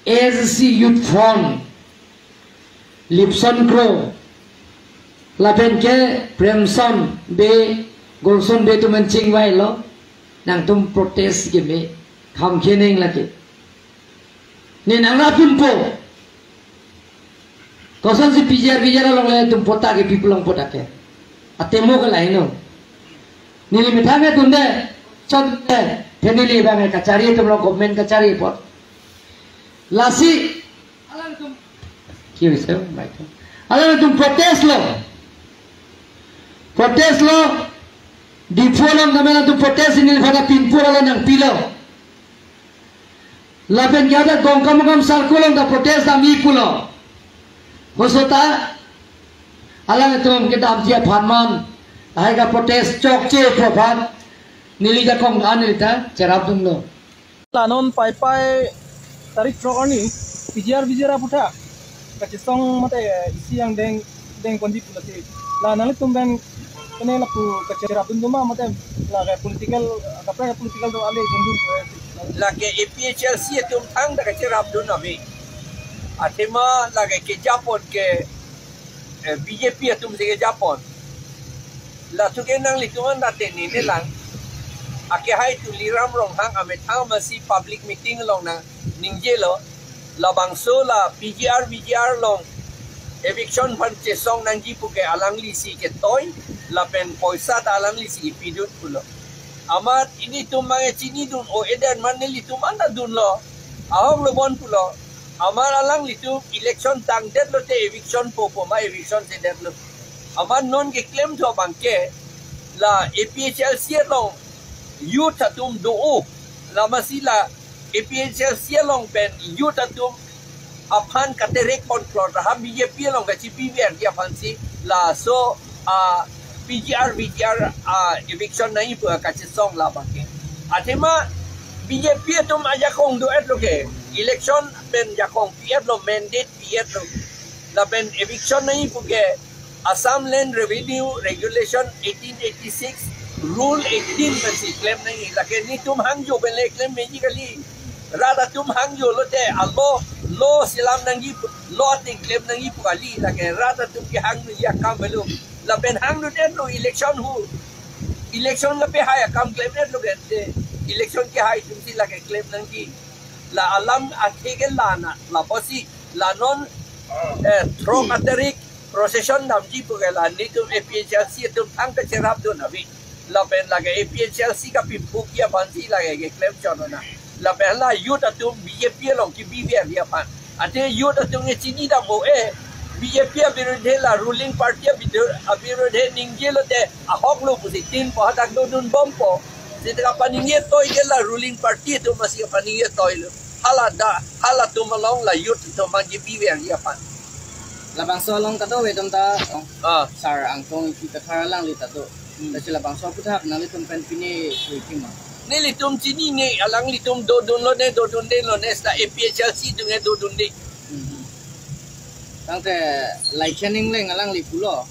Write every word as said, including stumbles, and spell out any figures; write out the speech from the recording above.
A S D C Youth Front, Lipson Kro, lapen ke Premson Bey, Golson Bey atum an chingvailo, nangtum protest keme, kham kheneng lake. Ne nangrap dunpo. Kosonsi P G R, V G R along le atum pota ke people along pota ke. Atemo ke laino. Neli methang ke dunde, chot dunde, the neli bang kachari atum along government kachari apot. Lasi, alangtum, kiyo iso, baik. Alangtum protest lo. Protest lo. Diphu along kami alangtum protest, neli pada pinpur along nangpilo. Lapen ke ada Gongkamukam circle along ta protest damji pulo. Hosota alangtum kedamji aphan man, lahai ke protest chokche aphan neli jakong an neli ta cherap dunlo. La non Paipai tarik throk arni P G R V G R aputhak kachesong mate isi angdeng dengponji pulo si. La nanglitum pen kene lapu kacherap dun doma mate la ke political, kaprek political do ale jongdun ko. Lake A P H L C atum thangta kacherap dun ave. Athema lake kejapon ke, eh, B J P atum si kejapon. Latum ke nanglitum anta te nene lang. Akehai Tuliram Ronghang amethang masi public meeting along nangningje-lo. Labangso la P G R V G R along eviction aphan chesong nangji puke alangli si ketoi, lapen poisa ta alangli si kipidun pulo. Amat ilitum mange chinidun o eden man nelitum anta dunlo. Ahok lo bon pulo. Amat alanglitum election tangdetlo te eviction popo ma eviction sedetlo. Amat non keklem tho abangke la A P H L C along youth atum do-o. Lamasi la A P H L C along pen youth atum aphan katerek pon klot raha B J P along kachibi verji aphan si laso a P G R V G R a eviction nangji pu kachesong labangke. Athema B J P atum ajakong do-etlo ke election pen jakong pi-etlo, mandate pi-etlo. Lapen eviction nangji puke Assam Land Revenue Regulation eighteen eighty-six, Rule eighteen pensi klem nangji, lake netum hangjo pen le klem meji kali. Rat atum hangjo lote a-law, law selam nangji, law ateng klem nangji pu kali, lake rat atum kehang nangji akam avelo. Lapen hang nut-etlo election hu. Election kapehai akam klem-etlo ke te. Election kehai atum si lake klem nangji. La alam athe ke la na, lapusi la non, eh, throk atarik procession damji puke la netum A P H L C atum thangta cherap dun ave. Lapen lake A P H L C kapiphukji aphan si lake keklem chot na. Lapen la youth atum B J P along kibi verji aphan. Athe youth atum ke chini dam o e, B J P abirudhe la ruling party abiru-, abirudhe ningje lote ahok lo pusi tin po hadak dodun bompo. Sita kapaningje toi ke la ruling party atum masi kapaningje toilo. Hala da, halatum along la youth atum abang kibi verji aphan. Labangso along kadokave atum ta, oh, ah, Sar Angtong Engti Kathar alangli ta do. Hmm. Lasi labangso aputhak nanglitum pen pine hui pima? Nelitum chinine, alanglitum dodunlo ne, dodunde lo ne, sita A P H L C atum ke dodunde. Hmm. Tangte Laikhen Engleng alangli pulo.